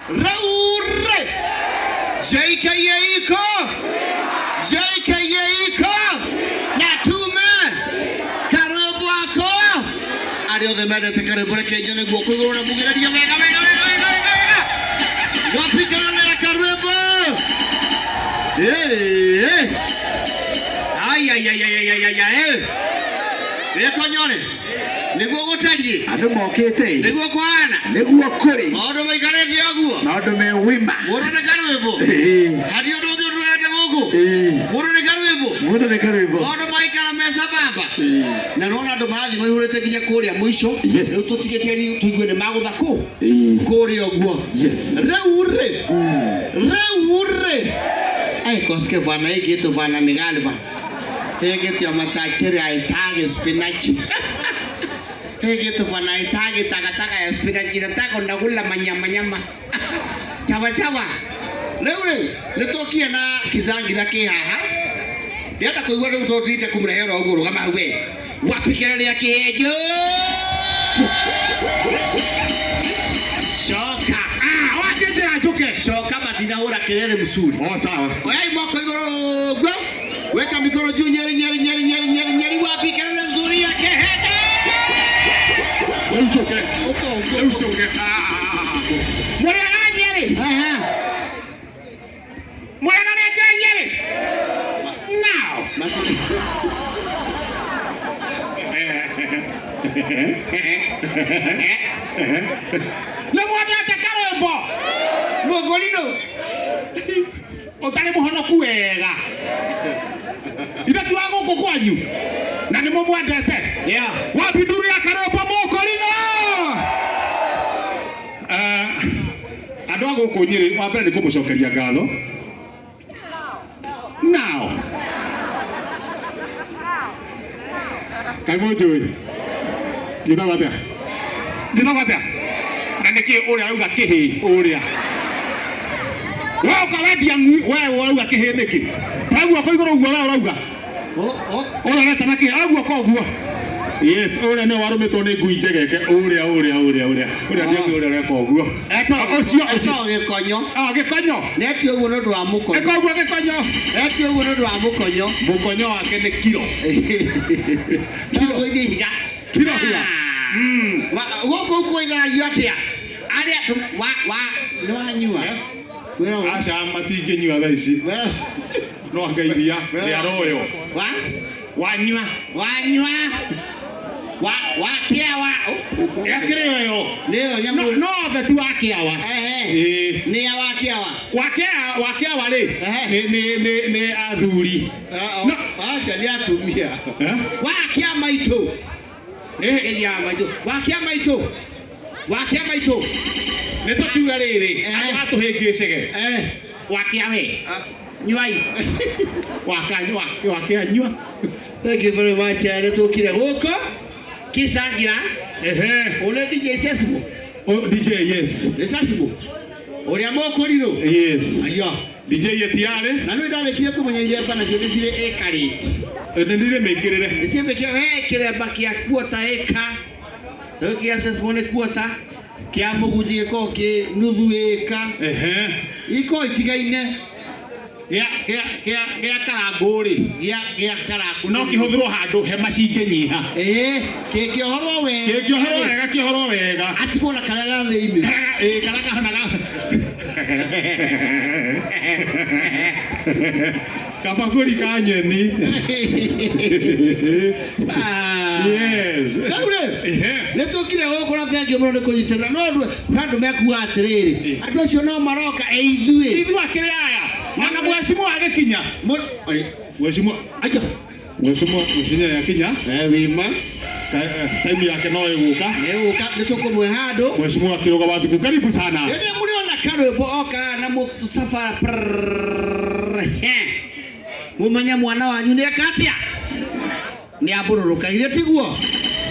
Rĩu rĩ, JKA iko, JKA iko, na tume karwĩmbo ako. Arĩa othe mendete karwĩmbo reke nyone guoko igũrũ na mugĩrĩrie wega wega wega wega wega wega. Wapigana na karwĩmbo. Eh. Ai ai ai ai ai ai ai. Gĩkonyore. Nĩguo gũtariĩ. Andũ mokĩte ĩ. Nĩguo kũhana. Nĩguo kũrĩ. Maũndũ maikarĩte ũguo. Maũndũ me wima. Mũndũ nĩ karwĩmbo. Ĩĩ. Harĩ ũndũ ũngĩ ũtũrete gũkũ. Ĩĩ. Mũndũ nĩ karwĩmbo. Mũndũ nĩ karwĩmbo. Maũndũ maikara me sambamba. Ĩĩ. Na nona andũ marathiĩ maihũrĩte nginya kũrĩa mũico. Yes. Rĩu tũtigĩtie tũigue nĩ magũtha kũ. Ĩĩ. Kũrĩa ũguo. Yes. Rĩu rĩ. Rĩu rĩ. Ai koske bwana hii kitu bwana ni gani bwana. Hii kitu ya matajiri haitaki spinach. Hii kitu bwana haitaki takataka ya spinach, inataka ndakula manyama nyama. Sawa sawa. Rĩu rĩ, nĩ tũkie na kizangira kĩ haha. Ndĩrenda kũigua rĩu tũthiĩte kũmũrehe oro ũguo rũgama hau we. Wapi kelele ya kĩhenjo? Coka. Ah, wakĩnjĩra njũke. Coka matinahũra kelele mzuri. Oh, sawa. Oyai moko igũrũ ũguo. Weka mikono juu nyeri nyeri nyeri nyeri nyeri nyeri wapi kelele mzuri ya kĩhenjo? Rĩu njũke. Ũka ũguo. Rĩu njũke. Ah. Mũrĩega Nyerĩ. Aha. Mũrĩega rĩngĩ Nyerĩ. Now. Nĩ mwendete karwĩmbo. Mũkũrinũ. Ũtarĩ mũhonoku wega. Ithe ti wa gũkũ kwanyu. Na nĩ mũmwendete. Yeah. Wapi nduru ya karwĩmbo mũkũrinũ. Eh, andũ a gũkũ Nyĩrĩ wa mbere nĩ kũmũcokeria ngatho. Now. Kaĩ mũnjũĩ? Njĩtagwo atĩa? Njĩtagwo atĩa? Na nĩkĩ ũrĩa arauga kĩhĩ ũrĩa? We ũka wendia ngui, we ũrauga kĩhĩ nĩkĩ? Ta guoko igũrũ ũguo we ũrauga. Ũrorete na kĩhĩ, au guoko ũguo. Yes, ũrĩa nĩwe warũmĩtwo nĩ ngui njegeke, ũrĩa ũrĩa ũrĩa ũrĩa ũrĩa ndiamĩ ũrĩa ũreka ũguo. Ũcio ũcio. Etagwo gĩkonyo. Ah, gĩkonyo. Netio ũguo nĩ ũndũ wa mũkonyo. Ĩka ũguo gĩkonyo. Etio ũguo nĩ ũndũ wa mũkonyo. Mũkonyo wake nĩ kiro. Kiro ihiga. Kiro higa. Gũkũ kwĩgaragio atĩa? Arĩa wa wa nĩ wanyua. Wĩra Aca matingĩnyua thaa ici. No anga iria rĩa royo. wa Wanyua. wanyua wa wa kĩawa. Yakĩrĩ ĩyo. Nĩyo nyamũ. No othe ti wa kĩawa. Ehe. Ĩĩ. Nĩ ya wa kĩawa. Wa kĩawa rĩ Ehe. nĩ athuri. No. Acha nĩ atumia. Eh? Wa kĩa maitũ. Eh, Kenya maitũ. Wa kĩa maitũ. Wa kĩa maitũ. Nĩ tũkiuga rĩrĩ Ehe. andũ atũhĩngĩcege. Eh. Wa kĩa we. Ah, Nyuai. Wa wa kĩa nyua. Thank you very much. Nĩ tũkire gũkũ Kisangira. Ehe. Ũrĩa DJ Sesmo. Oh, DJ yes. Nĩ Sesmo. Ũrĩa mũkũrirũ. Yes. Aiyo. DJ Etiare. Na nĩ ndarĩkire kũmenya iremba nacio nĩ cirĩ acreage. Nĩ ndirĩ mĩkĩrĩre. Nĩ ciĩmĩkĩre we kĩremba kĩa quarter acre. Rĩu kĩa Sesmo nĩ quarter. Kĩa mũgunji gĩkoragwo kĩ nuthu ĩka. Ehe. Ikoragwo itigaine. Gĩa gĩa gĩa gĩa karangũ rĩ. Gĩa gĩa karangũ. No kĩhũthĩrwo handũ hema cingĩnyiha. Ĩĩ, kĩngĩohorwo wega. Kĩngĩohorwo wega kĩohorwo wega. Atigwo na karĩa ga thĩinĩ. Karaga ĩĩ karaga hanaga. Kabakũri ka nyeni. Ah. Yes. Rĩu rĩ, Ehe. nĩ tũkire gũkũ na thengiũ mũno nĩ kũnyitĩrĩra no andũ andũ mekuga atĩrĩrĩ andũ acio no maroka ĩ ithuĩ Ithuĩ akĩrĩ aya. Ona mheshimiwa agĩkinya. Mheshimiwa aja Mheshimiwa Mheshimiwa yakinya. Eh, wima Time yake no ĩgũka. nĩgũka nĩ tũkũmwe handũ Mheshimiwa Kĩrũga wa Thuku karibu sana. rĩrĩa mũrĩona karwĩmbo okaga na mũthabara mũmenye mwana wanyu nĩ eka atĩa nĩ ambũrũrũka githĩ tiguo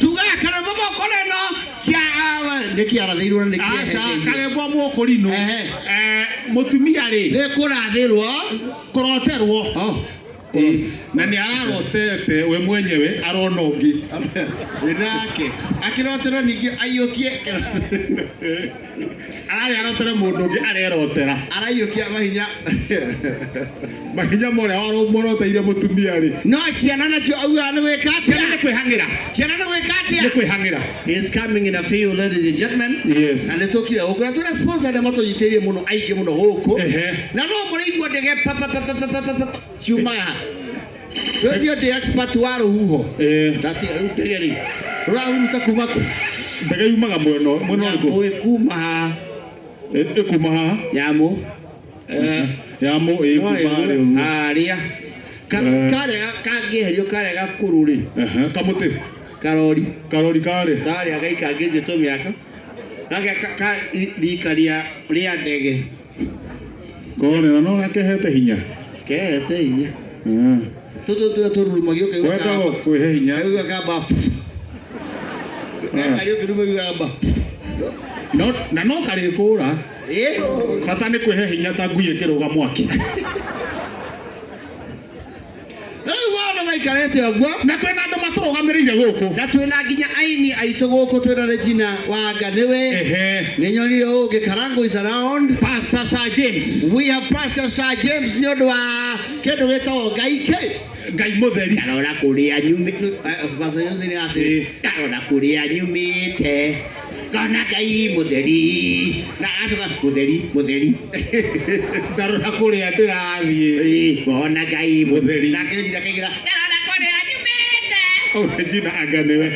tugaga karwĩmbo mokoreno cia nĩ kĩarathĩirwo na nĩ Aca kĩeheceire karembwo mũkũrinũ. Ehe. Eh, mũtumia rĩ nĩ kũrathĩrwo kũroterwo Oh. Na nĩ ararotete we mwenyewe arona ũngĩ. Nake akĩrotera ningĩ aiyũkie. Ararĩ arotere mũndũ ũngĩ arerotera. Araiyũkia mahinya. Mahinya morĩa moroteire mũtumia rĩ. No ciana nacio augaga nĩ gwĩka Ciana nĩ atĩa? kwĩhang'ĩra. Ciana nĩ gwĩka Nĩ atĩa? kwĩhang'ĩra. He is coming in a few, ladies and gentlemen. Yes. Na nĩ tũkire gũkũ na twĩna sponsor arĩa matũnyitĩrĩire mũno, aingĩ mũno gũkũ. Na no mũrĩigua ndege pa pa pa pa pa pa pa pa ciumaga ha. Rĩu ndĩ expert wa rũhuho. Ndatiga rĩu ndege rĩ rũrahuruta kuma kũ? Ndege yumaga mwena ũrĩkũ? Nyamũ ĩkuma haha. Ĩkuma haha. Nyamũ. Nyamũ No ĩkuma harĩa ũguo. Harĩa. Karĩa kangĩeherio karĩa gakũrũ rĩ. Kamũtĩ. Karori. Karori karĩ. Karĩa gaikangĩtio mĩaka. Gaka ka rika rĩa ndege. Kore na no gakehete hinya. Kehete hinya. Tũtũ tũrĩa tũrurumagio kaigua Wendagwo kwĩhe hinya. Kaigua kamba. Karĩa ũkĩrumagia kamba. No na no karĩkũra. Bata nĩ kwĩhe hinya ta ngui ĩkĩrũga mwaki. Rĩu wona maikarĩte ũguo. Na twĩna andũ matũrũgamĩrĩire gũkũ. Na twĩna nginya aini aitũ gũkũ, twĩna Regina Wanga nĩwe. Nĩ nyonire ũngĩ Karango is around. Pastor Sir James. We have Pastor Sir James nĩ ũndũ wa kĩndũ gĩtagwo Ngai kĩ. Ngai mũtheri. Ndarora kũrĩa nyumĩte. Pastor James nĩ atĩrĩ. Ndarora kũrĩa nyumĩte. Ngona Ngai mũtheri. Na acoka mũtheri mũtheri. Ndarora kũrĩa ndĩrathiĩ. Ngona Ngai Mũtheri. Nake Regina akaingĩra. Ndarora kũrĩa nyumĩte. Oh, Regina anga nĩwe.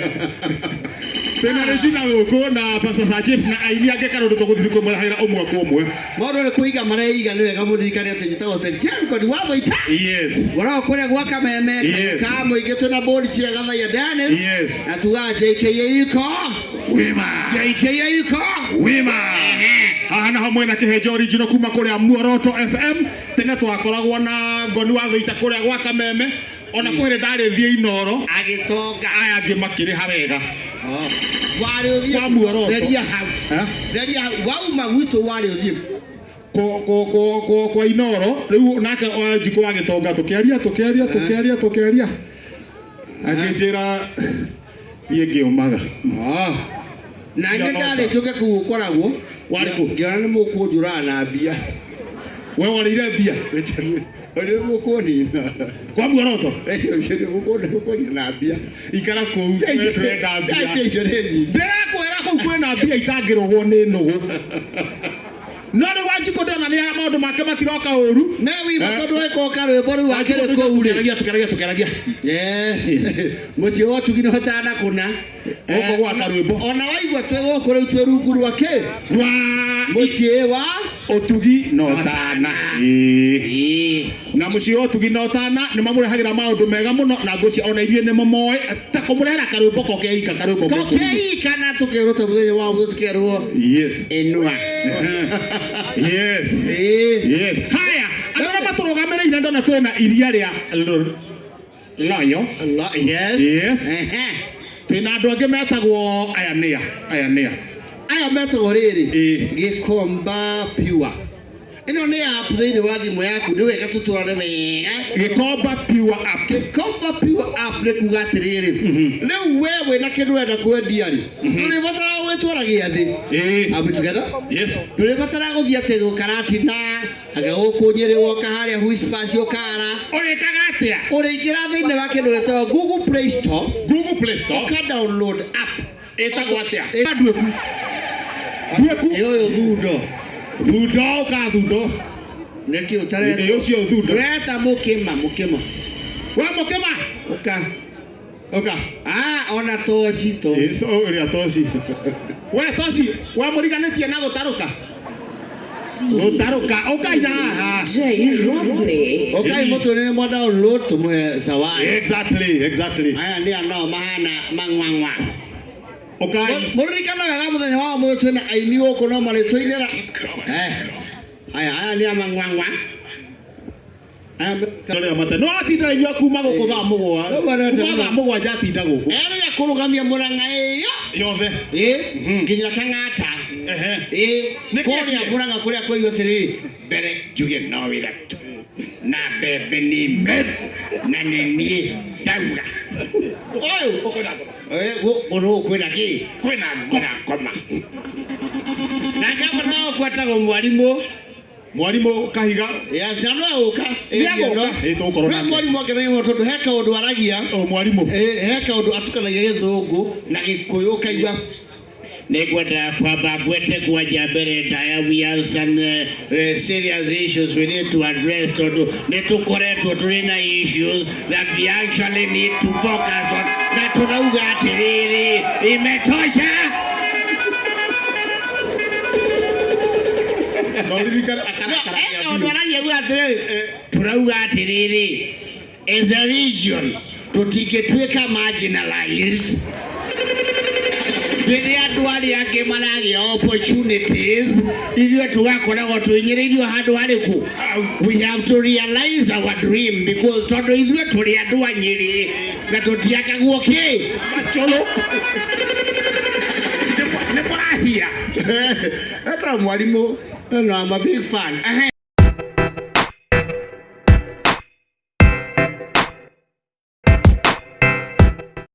Twĩna Regina gũkũ na Pastor Sir James na aini angĩ karũndũ tũgũthiĩ kũmũrehagĩra ũmwe kwa ũmwe. Maũndũ nĩ kũiga mareiga, nĩ wega mũririkane atĩ njĩtagwo St. John Kodi wa Thũita. Yes. Ngoragwo kũrĩa gwa Kameme. Yes. Ka mũingĩ twĩna bũri cia Gathaiya Dennis. Yes. Na tugaga JKA iko. Wima. JKA iko. Wima. Haha naho mwena kĩhenjo original kuma kũrĩa Muoroto FM. Tene twakoragwo na Ngoni wa Thũita kũrĩa gwa Kameme. Ona kwĩrĩ ndarĩ thiĩ Inoro. Agĩtonga. Aya angĩ makĩrĩha wega. Warĩ ũthiĩ Kwa Muoroto. Theria hau. Theria hau. Wauma gwitũ warĩ ũthiĩ. Kwa Inoro rĩu nake Wanjikũ wa Gĩtonga tũkĩaria tũkĩaria tũkĩaria tũkĩaria akĩnjĩra niĩ ngĩũmaga. Na niĩ ndarĩ njũke kũu ũkoragwo. Warĩ kũ? Ngĩona nĩ mũkũnjũraga na mbia. We warĩire mbia? Nĩ mũkũnina. Kwa Muoroto? Nĩ mũkũnina na mbia. Ikara kũu, we ndũrenda mbia. Mbia icio nĩ nyingĩ. Ndĩrakwĩra kũu kwĩna mbia itangĩrũgwo nĩ nũgũ. No rĩu Wanjikũ ndĩrona nĩ maũndũ make matiroka ũru. Me wimbo tondũ weka karwĩmbo rĩu akĩrĩ kũu rĩ. Tũkĩaragia tũkĩaragia tũkĩaragia. Mũciĩ wa Ũtugi nĩ hotana kũna. Gũkũ gwa karwĩmbo. Ona waigua twĩ gũkũ rĩu twĩ rungu rwa kĩ? Rwa Mũciĩ wa Ũtugi na Ũtana. Na mũciĩ wa Ũtugi na Ũtana nĩ mamũrehagĩra maũndũ mega mũno na ngwĩciria ona ithuĩ nĩ mũmoĩ ta kũmũrehera karwĩmbo kokeika karwĩmbo gũkũ. Kokeika na tũkerwo ta mũthenya wa ũmũthĩ tũkerwo Yes. Inua. Yes. Yes. Haya, andũ arĩa matũrũgamĩrĩire ndona twĩna iria rĩa Loyo. Yes. Yes. Twĩna andũ angĩ metagwo aya nĩa, aya nĩa. Aya metagwo rĩrĩ. Gĩkomba Pure. Ĩno nĩ app thĩinĩ wa thimũ yaku, nĩ wega tũtũrane wega. Gĩkomba Pure app. Gĩkomba Pure app nĩ kuga atĩrĩrĩ, rĩu we wĩna kĩndũ ũrenda kwendia rĩ, ndũrĩbataraga gwĩtwara gĩathĩ. Are we together? Yes. Ndũrĩbataraga gũthiĩ atĩ gũkaratina, anga gũkũ Nyĩrĩ woka harĩa Whispers ũkara. Ũrĩkaga atĩa? Ũrĩingĩra thĩinĩ wa kĩndũ gĩtagwo Google Play Store. Google Play Store. Ũka download app. Ĩtagwo atĩa? Nduĩku. Nduĩku. Ĩ ũyũ thundo. Thundo ũka thundo. Nĩkĩ ũtareta? Ĩ ũcio thundo. Ũreta mũkĩma, mũkĩma. We mũkĩma. Ũka. Ũka. Ona toci, toci. Ĩ, ũrĩa toci. We toci, we mũriganĩtie na gũtarũka. Gũtarũka, ũkai na haha. Ũkai mũtũrĩre mwa download tũmũhe zawadi. Exactly, exactly. Aya nĩ anao mahana mang'wang'wa. Ũkai. Mũririkana wega mũthenya wa ũmũthĩ twĩna aini gũkũ no marĩtũinĩra. Aya, aya nĩ a mang'wang'wa. Aya Rĩrĩa mate. No atinda inyua kuma gũkũ thaa mũgwanja. Kuma thaa mũgwanja atinda gũkũ. Erĩga kũrũgamia Mũrang'a ĩyo. Yothe. Nginya Kang'ata. Nĩ Kũrĩa kĩĩ? Mũrang'a kũrĩa kũigwo atĩrĩrĩ, mbere njuge no wĩra tu. Na mbembe nĩ meru. Na nĩ niĩ ndauga ũyũ. Kwĩna ngoma. Gũkũ kwĩna kĩ? Kwĩna ngoma. Kwĩna ngoma. Na ngavana gwetagwo mwarimũ. Mwarimũ Kahiga. Yes, na no ũka. Nĩegũka. Ĩ, tũgũkorwo We nake. mwarimũ akenagia tondũ he kaũndũ aragia. O mwarimũ. He kaũndũ atukanagia gĩthũngũ na gĩkũyũ ũkaigua nĩngwenda kwamba ngwete kwanja mbere ndaya. We have some serious issues we need to address tondũ nĩ tũkoretwo tũrĩ na issues that we actually need to focus on, na tũrauga atĩrĩrĩ, imetosha. Na ũririkane No, akarakara. he kaũndũ aragia uga atĩrĩrĩ, tũrauga atĩrĩrĩ, as a region tũtingĩtuĩka marginalized rĩrĩa andũ arĩa angĩ maragĩa opportunities, ithuĩ tũgakoragwo twĩnyĩrĩirio handũ harĩkũ. We have to realize our dream because tondũ ithuĩ tũrĩ andũ a Nyĩrĩ na tũtiakagwo kĩ? Macũrũ. Nĩ mũrahia. Hata mwarimũ, no, I'm a big fan. Ehe.